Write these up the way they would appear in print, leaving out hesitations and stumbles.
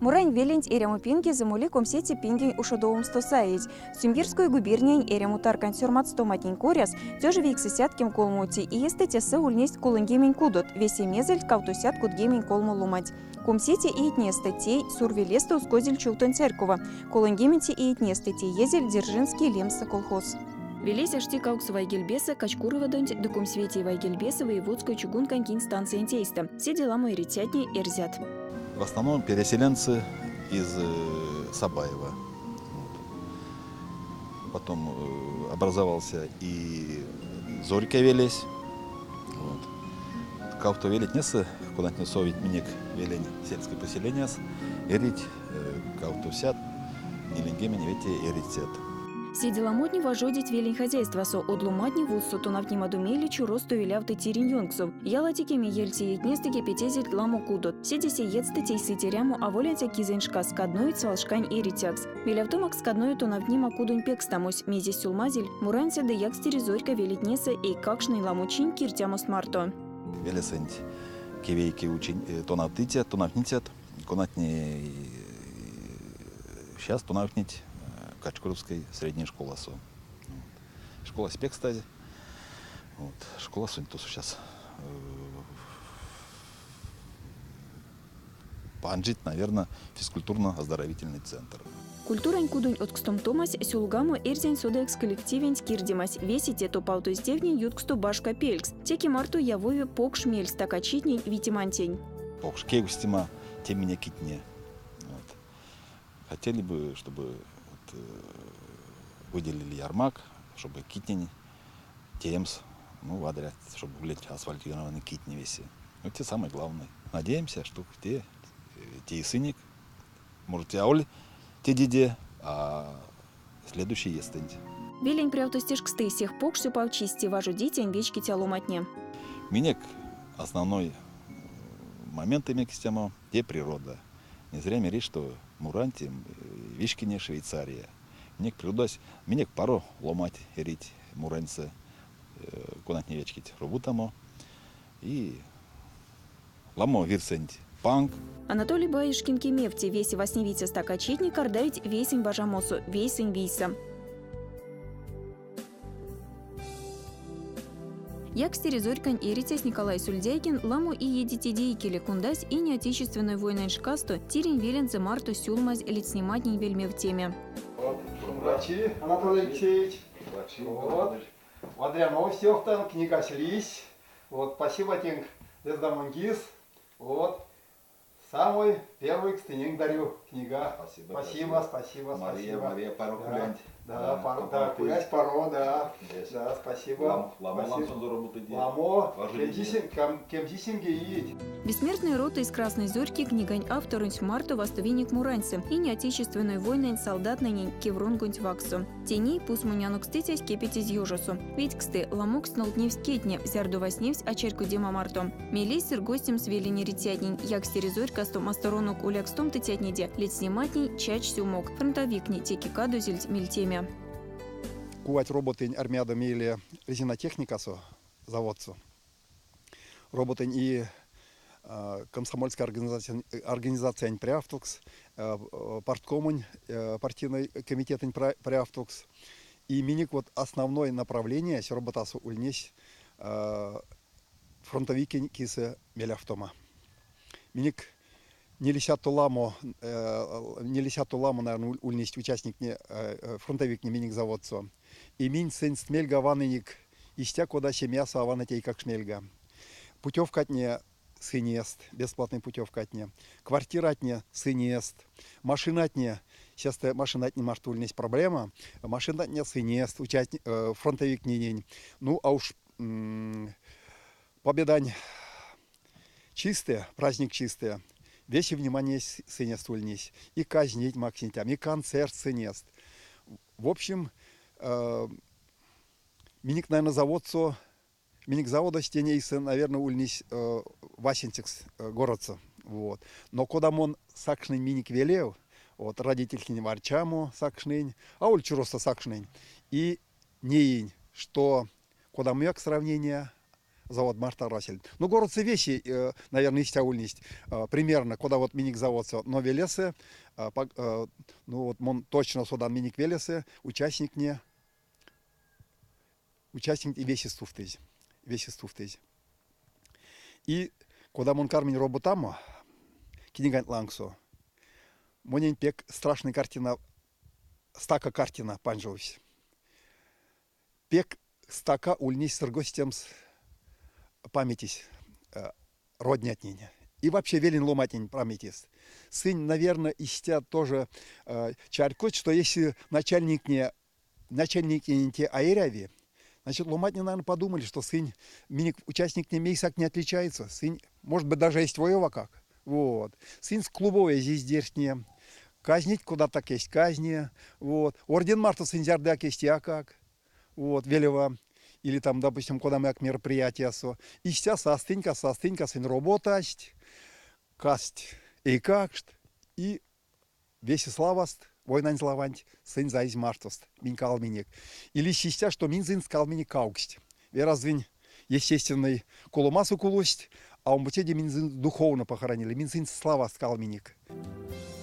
Мурань веленть эрямопингезэ моли комсеце пингень ушодовомсто саезь. Симбирской губерниянь эрямо тарканть сёрмадстоматнень коряс, тёжа 933 иестэ тесэ ульнесть 30 кудот, весемезэльть 293 ломанть. Комсеце иетнестэ тей Сурвелестэ ускозель чувтонь церькова, 30 иетнестэ теезель Дзержинский лемсэ колхоз. Велесь ашти кавксо вайгельбесэ Кочкуровадонть ды 25 вайгельбесэ Воеводской чугункань кинь станциянть эйстэ. Седе ламо эрицятне эрзят. В основном переселенцы из Сабаева. Вот. Потом образовался и Зорька велесь. Вот. Кавто велетнесэ, конатне совить минек велень сельской поселенияс, эрить кавтосядт ниленьгемень вете эрицят. Седе ламотне важодить велень хозяйствасо, од ломантне вузсо тонавтнемадо мейле чуросто велявтыть тиринь ёнксов. Ялатеке меельце иетнестэ кепетезельть ламо кудот. Седе сеедьстэ тей сыть эрямо аволь ансяк кизэнь шкас, кадновить свалшкань эрицякс. Велявтомакс каднови тонавтнема кудонь пекстамось, мезесь сюлмазель Мураньсэ ды Якстере Зорька велетнесэ эйкакштнень ламочинь киртямост марто. Велесэнть кевейке тонавтыцят, тонавтницят, конатне сейчас тонавтнить Кочкуровской средней школасо. Школась пекстазь. Вот. Школасонть тосо сейчас панжить, наверное, физкультурно-оздоровительный центр. Культурань кудонь одкстомтомась, сюлгамо эрзянь содавикс коллективенть кирдемась, весе те топавтозь тевтнень ютксто башка пелькс. Теке марто явови покш мель стакачитнень витемантень. Покш кевкстема те минек китне. Вот. Хотели бы, чтобы вот, выделили ярмак, чтобы китнень теемс, ну, вадря, чтобы улеть асфальтированный китне весе. Вот те самое главное. Надеемся, что те, тейсынек, может, аволь тедеде, а следующий иестэнть. Велень прявтось тешксты, сех покш сюпавчись те важодицянь вечкиця ломантне. Минек основной момент минек истямо те природа. Не зря мерить, что Муранти вишкине Швейцария. Минек природась, минек паро ломать эрить Мураньсэ, конатне вечкить роботамо. И ламо вирьсэнть панг. Анатолий Баюшкин кемевти, весе вастневиця стакачитне кардавить вейсэнь бажамосо, вейсэнь вийсэ. Якстере Зорькань эрицясь Николай Сульдяйкин ламо иеде теде икеле кундась Ине Отечественной войнань шкасто тиринь велензэ марто сюлмазь ледстнематнень вельмевтеме. Вот, врачи, Анатолий Алексеевич. Врачи, вот. Вадря новость ёвтан, книгась лиссь. Вот, спасибо тенк, лездамонь кис. Вот, Самый первый тенек дарю книга. Спасибо. Спасибо, спасибо, Мария, спасибо. Мария, паро кулянть. Да, паро, да, кулясь паро, да. Да, спасибо. Ламо лангсонзо роботыде. Ламо. Кемзисемге иеть. Бессмертная рота из Красной Зорьки книгань авторонть марто вастовинек Мураньсэ, Ине Отечественной войнань солдаттнэнень кеврунгонть вакссо. Те ней пусмонь анокстыцясь кепетезь ёжосо. Видьксты, ламоксть нолдтневсть кедтне, зярдо вастневсь ачарькодема марто. Мелесь сыргозтемс велень эрицятнень, Якстере Зорькасто масторонок олякстомтыцятнеде ледстнематнень чачсь умок. Фронтовиктне теке кадозельть мельтеме. Кувать роботынь армиядо мейле резинотехникасо заводсо. Роботынь и комсомольской организациянь прявтокс, парткомонь партийной комитетэнь прявтокс. И минек вот основной направлениесь роботасо ульнесь фронтовикень кисэ мелявтома. Минек нилесядто ламо, нилесядто ламо, наверное, ульнесть участниктне, фронтовиктне минек заводсо. И минь сынст мельга ванынек истя, кода семиясо а ваныть эйкакш мельга. Путевкатне сынест, бесплатной путевкатне, квартиратне сынест, машинатне, часто машинатне марто ульнесь проблема, машинатне сынест, участник, фронтовиктненень. Ну, а уж победань чистые, праздник чистые, весе внимание сынест ульнесь. И казнить макснить, и концерт сынест. В общем, минек, наверное, заводсо, минек заводось тень эйсэ, наверное, ульнесь васенцекс городсо. Вот. Но кода мон сакшнынь минек велев, вот, родительтнень варчамо сакшнынь, аволь чуросто сакшнынь, и неинь, что кодамояк сравнения Завод марто арасель. Ну, городсо веси, наверное, истя ульнесть примерно, кода вот миник заводсо, но велесэ, ну вот мон точно содан миник велесэ, участниктне, участниктне веси стувтызь, веси стувтызь. И кода мон карминь роботамо книганть лангсо, монень пек страшный картина, стака картина панжовсь. Пек стака ульнесь сыргозтемс памятесь роднятнень и вообще велень ломатнень памятест. Сынь, наверное, истя тоже чарькодсть, что если начальниктне начальниктнень те а эряви, значит, ломатне, наверное, подумали, что сынь миник участниктне мейсак не отличаются, сынь, может быть, даже есть воева как. Вот. Сынь с клубовой здесь дерстне, казнить куда так есть казни, вот. Орден марто сынь зярдак есть я как, вот, велева. Или там, допустим, кодамо мероприятиясо. Истя састынька, састынька сынь роботасть, кассть эйкакшт, и весе славаст, войнань славанть, сынь саизь мартост, минь калминек. Или истя, что минь сынст калминек кавксть. Ве раз вень естественной куломасо кулость, а омбоцеде минь духовно похоронили, минь сынст славаст калминек.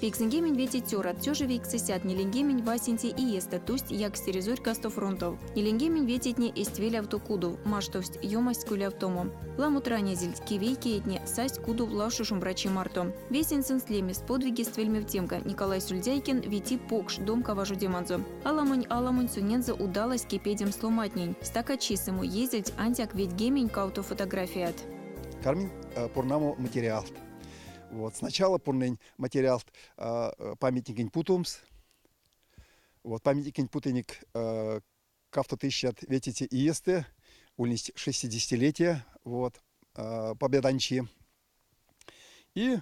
95 цёрат, 998 васенце иестэ тусть Якстере зорькасто фронтов. 45-тне эзть велявто кудов, маштовсть, ёмасть кулявтомо. Ламот ранязельть, кевейкеетне састь кудов лавшо шумбрачи марто. Весень сынст лемест подвигест вельмевтемка Николай Сульдяйкин вети покш домка важодеманзо. Аламонь-аламонь сонензэ удалась кепедемс ломатнень. Стакачисэ муезельть ансяк 92 фотографият. Карминь пурнамо материалт. Вот. Сначала пурнынь материалт памятникень путомс. Вот, памятникень путынек 2005 иестэ, ульнесь 60-летие, вот, победань чи. И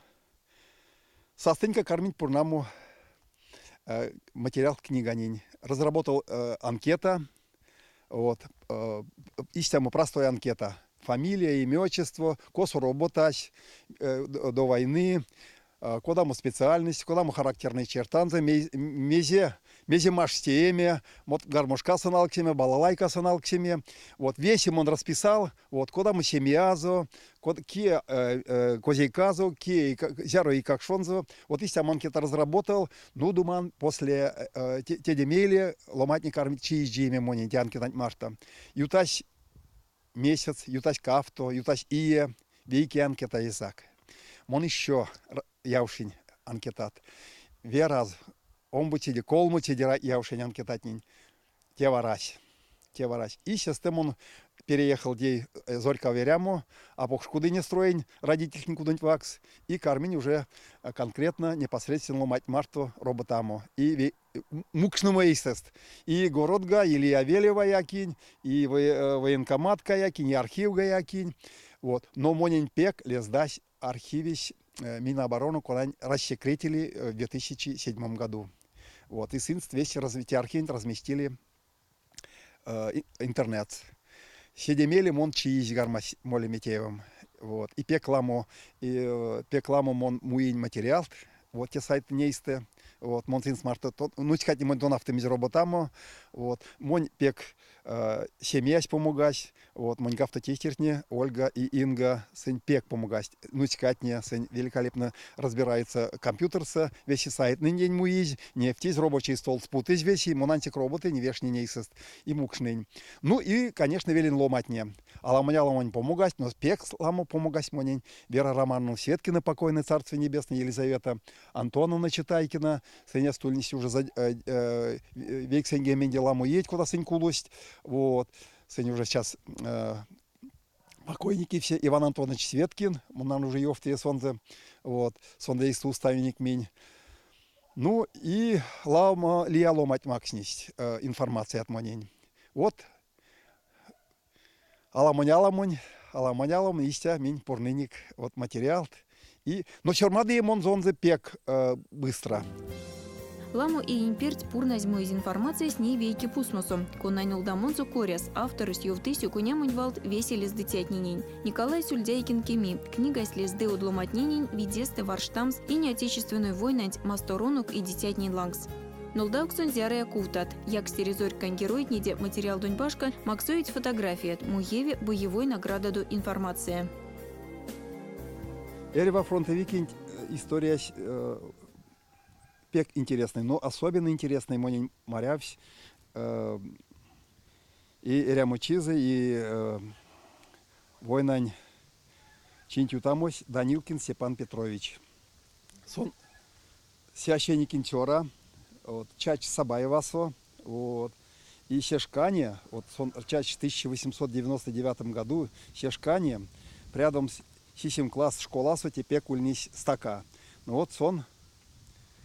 састынька карминь пурнамо материал книганень. Разработал анкета, вот, истямо простой анкета. Фамилия, имя, отчество, косо роботась до войны, кодамо специальность, кодамо характерной чертанзо, мезе, мезе маштсь тееме, вот гармошкасо налксеме, балалайкасо налксеме. Вот весь он расписал, вот кодамо семьязо, кие козейказо, кие зяро эйкакшонзо. Вот истямо анкета разработал, ну, думан, после теде мейле ломатне кармить чиеме монень те анкетанть марто. Ютась месяц, ютась кавто, ютась ие, вейке анкета эзак. Мон еще явшинь анкетат. Ве раз, омбоцеде, колмоцеде явшинь анкетатнень. Тев арась. Тев арась. И сестэ мон переехал тей Зорькав эрямо, а покш кудыне строинь родительтнень кудонть ваксс, и карминь уже конкретно непосредственно ломать марто роботамо. И мукшномо эйсэст. И городга, и лия велева якинь, и военкоматка якинь, и архивга якинь. Вот. Но монень пек лездась архивесь Минобороны, конань рассекретили в 2007 году. Вот. И сынст весь развитие архив разместили интернет. Седе мейле мон чиезь кармась молеме тевем. Вот. И пек ламо мон муинь материалт, вот те сайттнэстэ, вот, мон сынст марто, нуцькатне монь тонавтымизь роботамо, вот, монь пек семьясь помогась, вот, монь кавто тейтертне, Ольга и Инга, сынь пек помогасть, нуцькатне, сынь великолепно разбираются компьютерсэ, весе сайттнэнь муизь, невтизь, робочий стол путызь весе, мон ансяк роботынь, вешнинь эйсэст и мукшнынь. Ну и, конечно, велень ломатне. Аламонь аламонь помогасть, но пек ламо помогась монень Вера Романовна Светкина, покойная, Царствие Небесное, Елизавета Антоновна Читайкина, сынест ульнесть уже за 90 ламо иеть, кода сынь кулость, вот, сынь уже сейчас покойники все, Иван Антонович Светкин, мон уже ёвтыя сонзэ, вот, сонзэ эйстэ уставинек минь. Ну и ламо лия ломать макснесть информацият монень. Вот, аламонь аламонь, аламонь аламонь, истя минь пурнынек вот материалт. И, но сёрмадыя мон сонзэ пек быстро. Ламо иень перть пурназь муезь информациясь ней вейке пусмосо. Конань нолдамонзо коряс авторось ёвты сюконямонь валт весе лездыцятненень. Николай Сульдяйкин кеми. Книгась лезды од ломатненень видестэ варштамс Ине Отечественной войнанть масторонок идицятнень лангс. Нолдавксонь зярыя кувтат. Якстере зорькань геройтнеде материалдонть башка максовить фотографият, муеви боевой наградадо информация. Эрьва фронтовикенть историясь пек интересной, но особенно интересной монень марявсь и эрямочизэ, и войнань чинть ютамось Данилкин Степан Петрович. Сон священникень цёра, вот, чачсь Сабаевасо, вот, и се шкане, вот сон чачсь в 1899 году, се шкане прядомс сисем класс школасо те пек ульнесь стака. Но вот сон,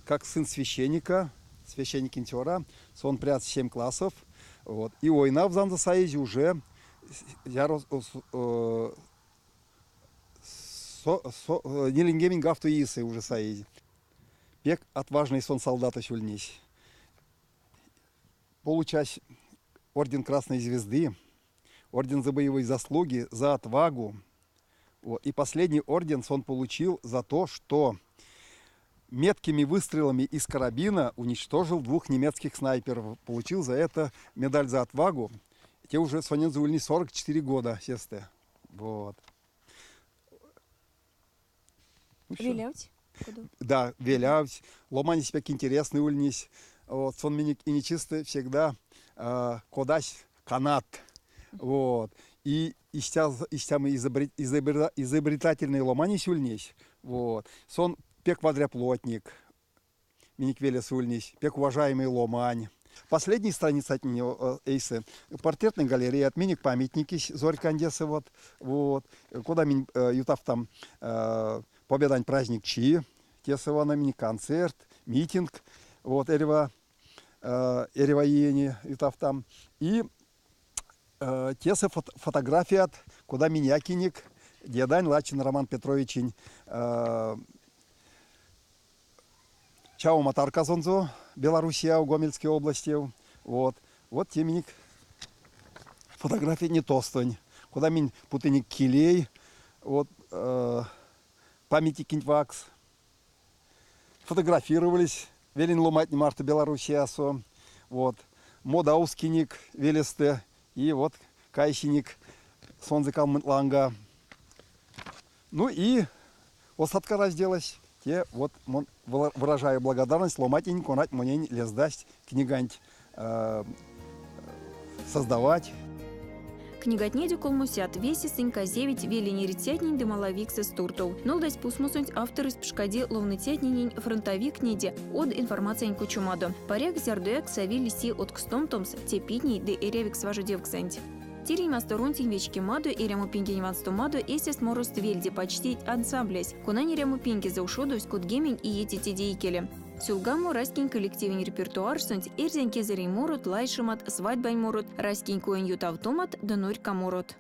как сын священника, священникень цёра, сон прядсь 7 классов, вот, и войнав занзо саизь уже зяро ниленьгемень иесэ уже саизь. Пек отважный сон солдатось ульнесь. Получась орден Красной Звезды, орден за боевые заслуги, за отвагу. Вот. И последний орден он получил за то, что меткими выстрелами из карабина уничтожил двух немецких снайперов. Получил за это медаль за отвагу. Те уже сонензэ ульнесть 44 года, сестэ. Вот. Ну, Велявтсь? Да, велявтсь. Ломанесь пек интересный ульнесь. Вот, сон минек инечистэ всегда кодась канат. Вот. И истя, истямо изобретательный ломанесь ульнесь. Вот. Сон пек вадря плотник. Минек велесэ ульнесь. Пек уважаемый ломань. Последней страница от него эйсэ. Портретной галерея от минек памятники Зорькань тесэ вот. Вот. Кода минь ютавтам Победань праздник чи, тесэ вана минек концерт, митинг, вот эрьва эрьва иене ютавтам. И тесэ фотографият, кода минь якинек дедань Лачин Роман Петровичень чавома тарказонзо Белоруссияв, Гомельской областев. Вот. Вот те минек фотографиятне тостонь. Кода минь путынек килей, вот, памятникенть ваксс. Фотографировались велень ломантне марто Белоруссиясо. Вот. Мода ускинек велестэ. И вот кайсинек сонзэ калмонть ланга. Ну и остатка разделась. Те вот выражаю благодарность ломатненень, конат монень лездасть книганть создавать. Книгатнеде 300. Весе сынь казевить велень эрицятнень ды малавиксэст туртов. Нолдазь пусмосонть авторось пшкади ловныцятненень фронтовиктнеде од информациянь кучомадо. Паряк, зярдояк сави лиси одкстомтомс те питней ды эрявикс важодевксэнть. Тиринь масторонтень вечкемадо, эрямопингень ванстомадо эсест морост вельде пачтить ансамблясь, конань эрямопингезэ ушодовсь 30 иеть теде икеле. Сюлгамо раськень коллективень репертуарсонть эрзянь кезэрень морот, лайшемат, свадьбань морот, раськень коень ютавтомат ды нурька морот.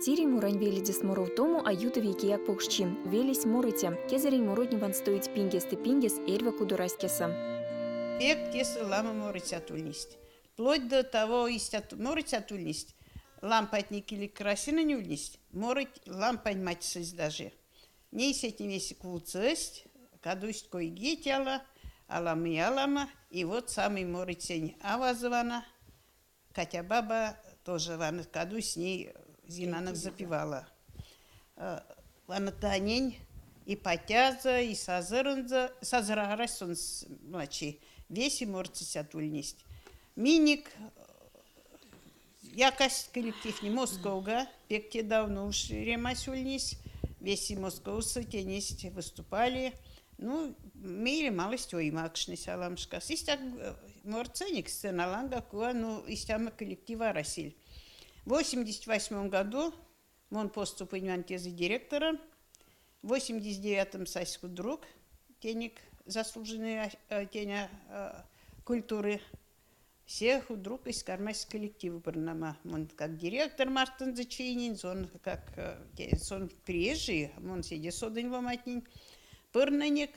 Тиринь Мурань веледест моровтомо а юты вейкеяк покшчи. Велесь морыця. Кезэрень моротне ванстовить пингестэ пингес эрьва кудораськесэ. Пек тесэ ламо морыцят ульнесть. Вплоть до того истят морыцят ульнесть, лампатне кили красинань ульнесть, морыть лампань матьсызь даже. Ней сетне весе кулцость, кадовсть кой-где яла, аламы-аламо, и вот самый морыцянь авазо вана, Катя баба тоже вана кадовсь с ней Зинанок запевала. Вана Танень и патязо, и сазоронзо, сазор арась сонсь младший, весе морыцят ульнесть. Миник якась коллектив Московга, пек те давно уж ремась ульнесь, весе Московсо тенесть выступали. Ну, мейле малость оймакшнось аламшкас. Истяк морценик сцена ланга кува, ну, истямо коллектив арасель. В 88 году мон поступинь тезэ директором. В 89-м сась худрук, теник заслуженный теня культуры. Се худрукось кармась коллектив пурнамо. Мон как директор мартонзо чийнинь, сон как сон приезжий, мон седе содынь ломатнень. Пурнынек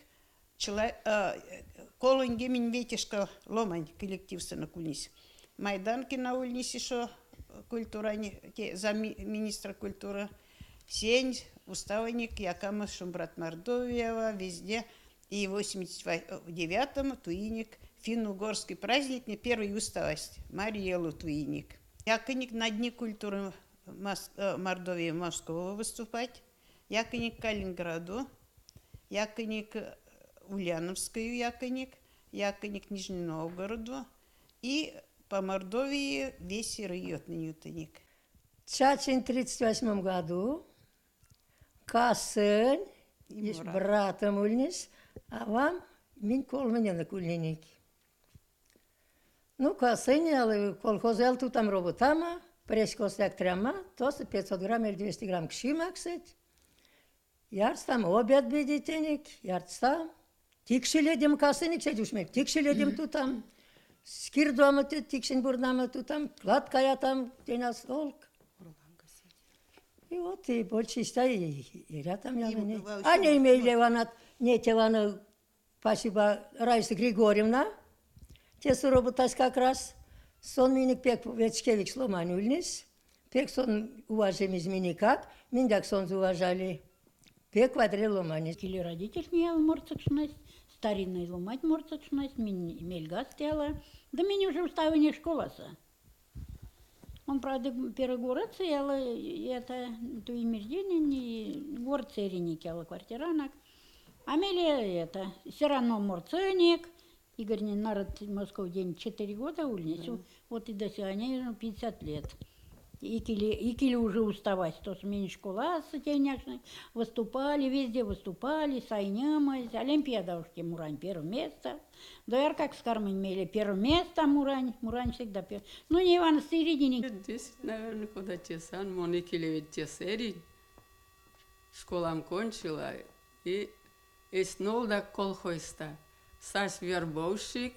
35 ветешка ломань коллективсэнек ульнесь. Майданкина ульнесь еще культурань замминистра культуры. Сень уставник якамо Шумбрат Мордовиява везде. И в 89-м туиник финно-угорский праздник первый уставасть Марий Элу туиник. Якиник на Дни культуры Мордовии Москву выступать, якиник Калининграду, якиник Ульяновскую якиник, якиник Нижний Новгороду и по Мордовии весь районный ютыник. Чачинь 38 году, касынь, братом ульнесь, авам минь колмоненек ульнинек. Ну, касынь, колхоз там роботама, пресь тряма, тосо 500 грамм или 200 грамм кши максыть. Ярсам обед бидитеник, ярсам. Тикшеледем касыник седюшмек, тикшеледем тутам. Скирдома тикшень бурнама тутам, кладкая там, теня столк. И вот и больше и, и рядом я не. А не имели вана, не те вана, спасибо, Раиса Григорьевна, те роботась как раз. Сон минек пек вечкевикс ломань ульнесь. Пек сон уважимизь минекак, миндяк сонзэ уважали. Пек вадря ломань. Или родительтне морсекшнесть, старинной ломать морсекшнесть, минь мельгаст яла. Да минь уже уставыне школасо. Он, правда, первый город яла, это туимежденин, и город сереник яла квартиранок. А мейле это, все равно морценик. Игорь не народ Москва день 4 года ульнесь, вот и до сегодня 50 лет. Икеле уже уставать, то минь школа выступали, везде выступали, сайнемась, Олимпиада уж Мурань первое место. Да как с кармань мейле первое место Мурань, Мурань всегда первое. Ну, не Иван середине. 10, наверное, кода тесан, мон икеле ведь тесэ эринь. Школам кончила, и эзть нолда колхойста. Сась вербовщик,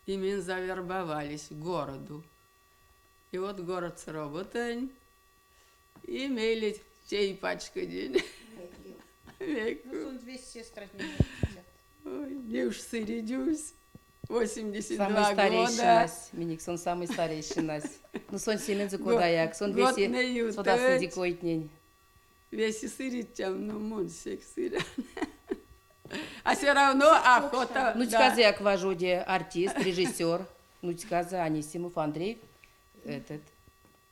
и минь завербовались к городу. И вот город роботань, и мейле тей пачкодинь. Ну, сон весь сестра Ой, не уж сыредюсь. 82 Самый старейший года. нас, минек, сон самый старейший нас. Ну, сон семензэ кодаяк, сон Год весе не ютыть. содасынзе койтнень. Весе сыредтям, ну, мон сех сырян. А все равно охота. Ну, да. важоди, артист, режиссер. Нуцьказо Анисимов Андрей, этот,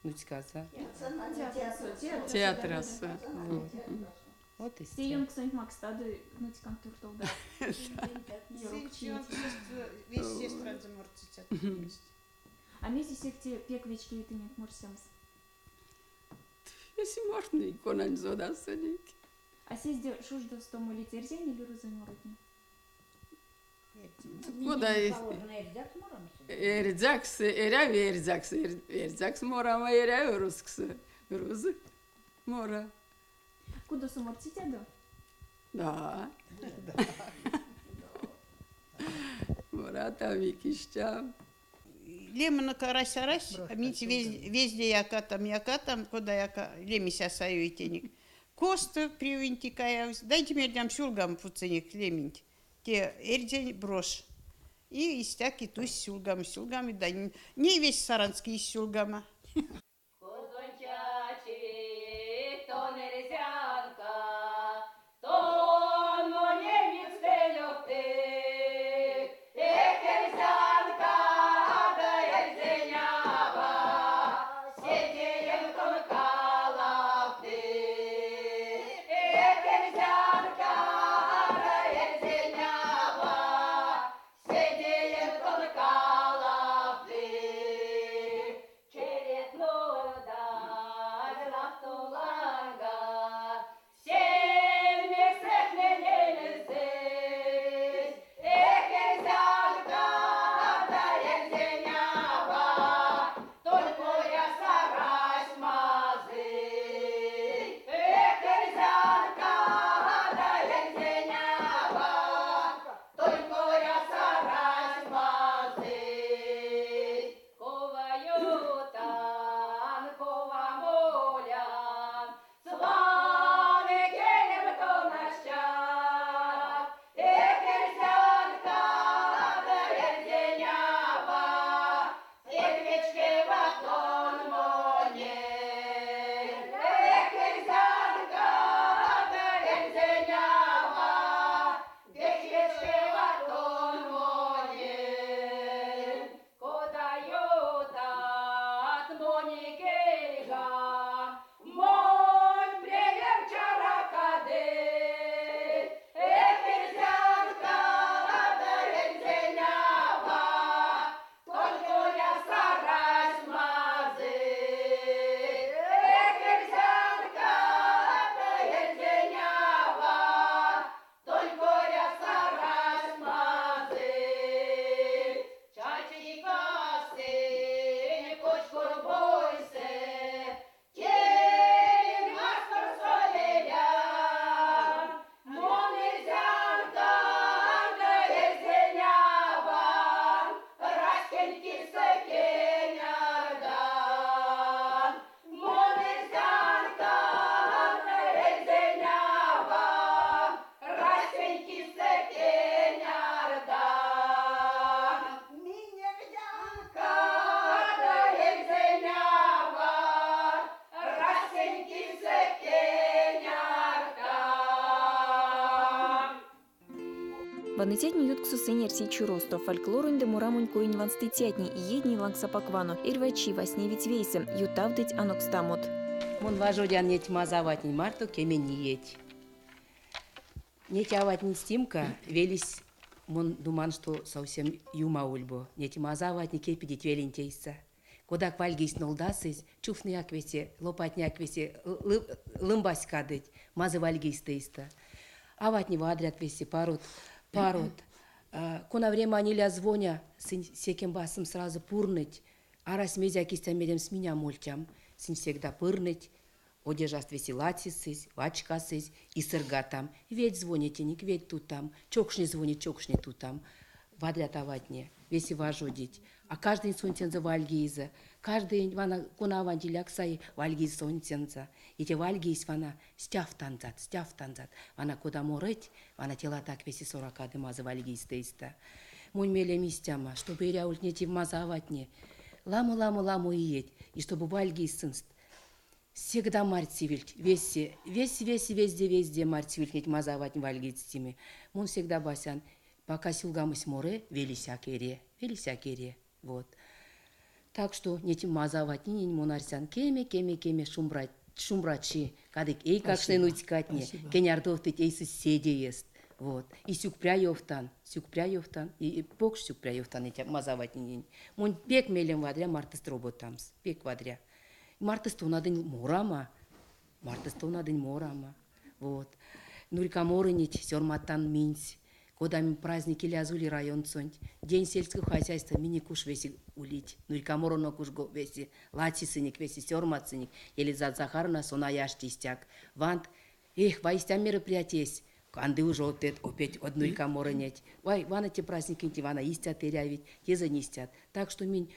нуцьказо. Театрасо. Вот. Вот и Те все. ёнксонть макстадо нуцьканк туртов, да. Весь сестра морцицят. А мезе сехте пек вечкеви тыненк морсемс? Весе моротне, конань содасынек. А седе шождасто молить эрзянь или рузонь моротне? Кода эрзякс, эряви эрзякс, эрзякс морамо эряви рузкс. Руз мора. Кудосо морситядо? Да. Моратам и киштям. Лемонок арась-арась, а минь везде якатам, якатам, кода яка, лемесь а саеви тенек. Косто превенть каявсь, дайте мердям сюлгам пуценик лементь. Те эрзянь брошь. И истяк и тусь сюлгам, сюлгам, да не весь Саранский сюлгама. Козонь чачить, тон эрзянка, тон монень видьстэ ёвтык. Эх, эрзянка, ды эрзянь ава, седеем тон калавтык. Эх, эрзянка, ды эрзянь ава, седеем тон калавтык. Череть нолдазь лавто ланга, сельмесэть менельсэсь. Эх, эрзянка, да эрзянь ава, тонь коряс арась мазый. Эх, эрзянка, да эрзянь ава, тонь коряс арась мазый. Кова ютан, кова молян, свал икелем тон аштят. Эх, эрзянка, ды эрзянь ава, пек вечкеват тон монень. Эх, эрзянка, ды эрзянь ава, пек вечкеват тон монень. Кода ютат монь икельга, монь превем чаракады. Эх, эрзянка, ды эрзянь ава, тонь коряс арась мазый. Эх, эрзянка, ды эрзянь ава, тонь коряс арась мазый. Чачинь касынь Кочкурбуйсэ, тиринь масторсо эрян. Мон эрзянка, ды эрзянь ава, раськень кисэ кенярдан. Мон эрзянка, ды эрзянь ава, раськень кисэ кенярдан. Минь эрзянка, ды эрзянь ава, раськень кисэ кенярдан. Ваныцятнень ютксо сынь эрсить чуросто. Фольклоронь ды морамонь коень ванстыцятне иетнень лангс апак вано. Эрьва чи вастневить вейсэ, ютавтыть анокстамот. Мон важодян неть мазаватнень марто 10 иеть. Неть аватнень стимка велесь мон думан, что совсем юма ульбо. Неть мазаватне кепедить веленть эйсэ. Кодак вальгейс нолдасызь, чувтнэяк весе, лопатнеяк весе лымбась кадыть, мазы вальгейс тейстэ. Аватне вадрят весе, парот, парот. Кона время иля звоня, сынь секем басом сразу пурныть. Арась мезяк истя меремс минь мольтям. Сынь всегда пурныть, одежаст весе ладсисызь, вачкасызь и сыргатам. Веть звонит тенек, веть тутам, чокшне звонит, чокшне тутам. Вадрят аватне, весе важодить. А каждый соньцензэ вальгейзэ, каждый вана кона аванть иляк сае вальгейс соньцензэ. И те вальгейсь вана стявтанзат, стявтанзат. Вана кода морыть, вана тела так весе соракады мазы вальгейс тейстэ. Монь мелем истямо, чтобы эрявольть неть мазы аватне. Ламо-ламо-ламо иеть, и чтобы вальгейс сынст всегда марсевельть, весе, весь, весь, везде, везде марсевельть неть мазы аватне вальгейстеме. Мон всегда басян, пока сюлгамось моры, велесяк эри, велесяк эри. Вот. Так что неть мазы аватненень мон арсян кеме, кеме, кеме шумбрачи, кадык эйкакштнень нуцькатне, кенярдовтыть эйсэст седеест. Вот. И сюкпря ёвтан, сюкпря ёвтан, и покш сюкпря ёвтан неть мазы аватненень. Мон пек мелем вадря мартост роботамс, пек вадря. Мартост тонадынь морама, мартост тонадынь морама. Вот. Нурька морынеть сёрмадтан минсь. Кода праздники илязо уле районсонть, День сельского хозяйства минек уш весе улить. Нурька моронок уш весе ладсисынек, весе сёрмадсынек. Елизавета Захаровна сон а ашти истяк. Вант, эх, вай истя мероприятиясь. Канды уже опять, опять од нурька морынеть. Вай, вана те праздникенть, вана истят эрявить, тезэ истят. Так что минь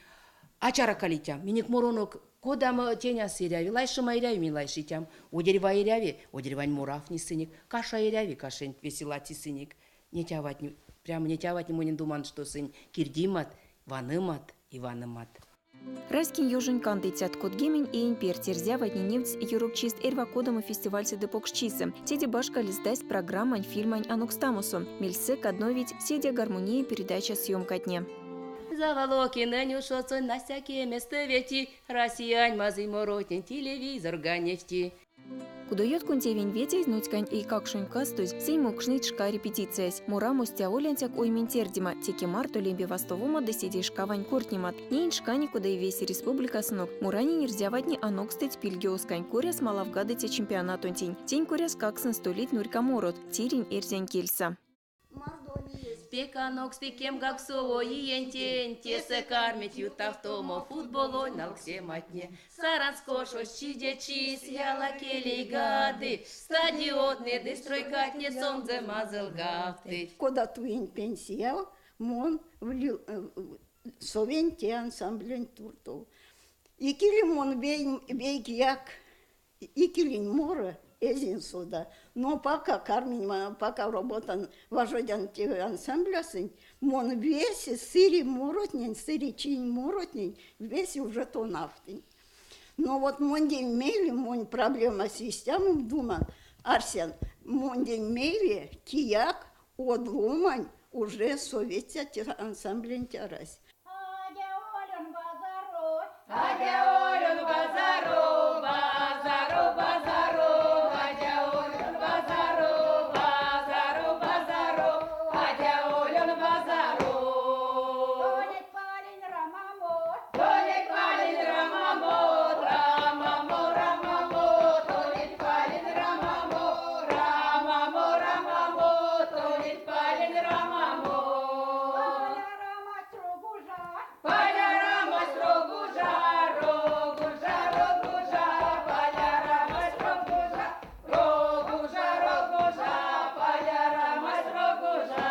А чаракалитям, минек моронок кодамо тень а эряви, лайшема эряви, минь лайшитям. Одирьва эряви, одирьвань моравтнесынек, каша эряви, кашанть весе ладсесынек. Неть аватне, прямо неть аватне монень думан, что сынь кирдимат, ванымат и ванымат. Раськень ёжонь кандыцят 30 иень перть эрзяватне невтсть ёрокчист эрьва кодамо фестивальсэ ды покшчисэ. Теде башка лездасть программань, фильмань анокстамосо. Мельсэ кадновить седе гармония передача съемкатне. Заволокинэнь ушосонть Настя кеместэ вети Россиянь мазый моротнень телевизорга невти. Кудоютконь тевень ветязь нуцькань эйкакшонь кастозь, сынь мукшныть шка репетицияс. Морамось те аволь ансяк оймень тердема, теке марто лембе вастовома ды седейшкавань кортнемат. Неень шкане, кода и весе республикасонок, моранень эрзяватне анокстыть пильгеоскань коряс малавгадыця чемпионатонтень. Тень коряскак сынст улить нурька морот тиринь эрзянь кельсэ. Пек аноксты 18 иентень, тесэ кармить ютавтомо футболонь налксематне. Саранск ошось чиде чис яла келейгады, стадионтнэ ды стройкатне сонзэ мазылгавтыть. Кода туинь пенсияв, мон совинь те ансамблянть туртов. Икеле мон вейкеяк икелень моро эзинь сода. Но пока карминь, пока роботан важодян те ансамблясонть, мон весе сыре моротнень, сыречинь моротнень весе уже тонавтынь. Но вот мондень мейле монь проблемась истямо думан, арсян, мондень мейле кияк од ломань уже совиця те ансамблянть арась. Адя олён базаров, базаров, базаров, адя олён базаров, базаров, базаров, адя олён базаров. Тонеть палинь рамамо. Тонеть палинь рамамо, рамамо, рамамо, тонеть палинь рамамо, рамамо, рамамо, тонеть палинь рамамо. Паля рамась рогожа. Паля рамась рогожа, рогожа, рогожа, паля рамась рогожа, рогожа, рогожа, паля рамась рогожа.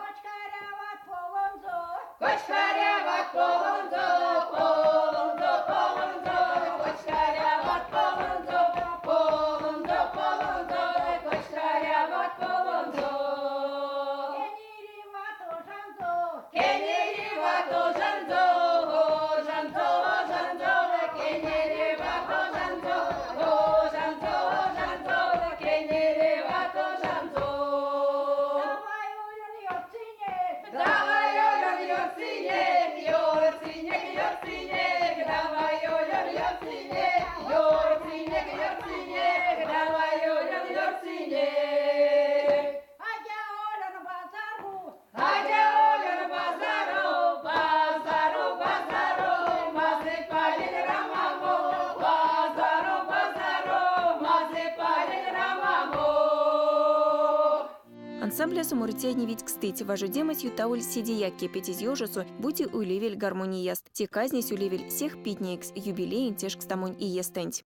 Кочкаряват полонзо. Кочкаряват полонзо, полонзо, полонзо, кочкаряват полонзо, полонзо, полонзо, кочкаряват полонзо. Кенереват ожанзо. Кенереват ожанзо, ожанзо, ожанзо, кенереват ожанзо, ожанзо, ожанзо, кенереват ожанзо. Давай, Олён, ёртсынек. Давай, Олён, ёртсынек, ёртсынек, ёртсынек, давай, Олён, ёртсынек, ёртсынек, ёртсынек, давай, Олён, ёртсынек. Адя Олён базаров. Адя Олён базаров, базаров, базаров, мазый палинь рамамо, базаров, базаров, мазый палинь рамамо. Ансамблясо морыцятне видькстыть, важодемась ютаволь седеяк кепетезь ёжосо, бути улевель гармонияст. Те казнесь улевель сех питнеекс юбилеень тешкстамонь иестэнть.